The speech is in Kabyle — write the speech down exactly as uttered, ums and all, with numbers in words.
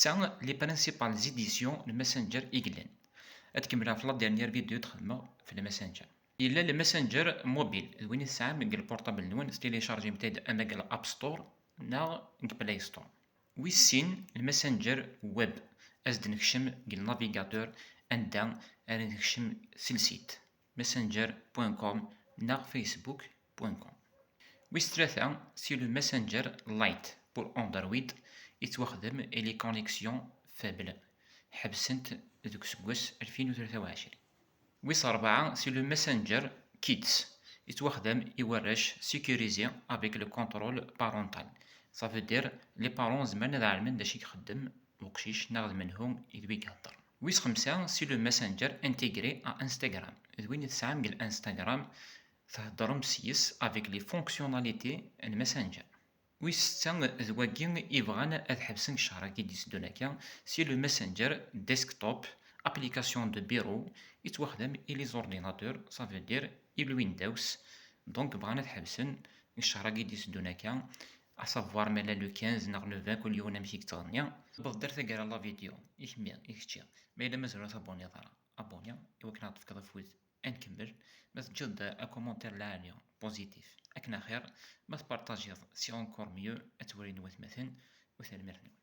Ta les principales éditions n Messenger i yellan. Ad kemmleɣ ɣef la dernière vidéo d-xedmeɣ f le Messenger. Yella le Messenger mobile, d win i tesɛam deg le portable nwen, téléchargem-t-id ama deg l'App Store neɣ deg Play Store. Wis sin, le Messenger web, ad s-d-nekcem deg le navigateur anda ara nekcem s le site messenger point com neɣ facebook point com. Wis tlata, c'est le Messenger Lite pour Android, yettwaxdem i les connexions faibles, ḥebsent deg useggas alfin u tlata u ɛecrin. Wis rebɛa, c'est le Messenger Kids, yettwaxdem i warrac, sécurisé avec le contrôle parental. Ça veut dire, les parents zemren ad ɛelmen d acu i ixeddem uqcic neɣ d menhu i d wi ihedder. Wis xemsa, c'est le Messenger intégré à Instagram. D win i tesɛam deg Instagram, theddrem s yes avec les fonctionnalités n Messenger. Wis setta, d wagi i bɣan ad ḥebsen deg ccehṛ-agi d-iteddun akka, c'est le Messenger desktop, application de bureau, yettwaxdam i les ordinateurs, ça veut dire i le Windows. Donc bɣan ad ḥebsen deg ccehṛ-agi d-iteddun akka, à savoir ma yella le quinze neɣ le vingt, kul yiwen amek i yettɣenni. Wwḍeɣ-d ar taggara n la vidéo, i kemmi, i kečči. Ma yella mazal ur tabuniḍ ara, abuni i wakken ad tefkeḍ afud ad nkemmel. Ma teǧǧiḍ-d akomantir lɛali, positif, akken axir. Ma tpartajiḍ, c'est encore mieux, ad tt-walin watmaten. U tanemmirt-nwen.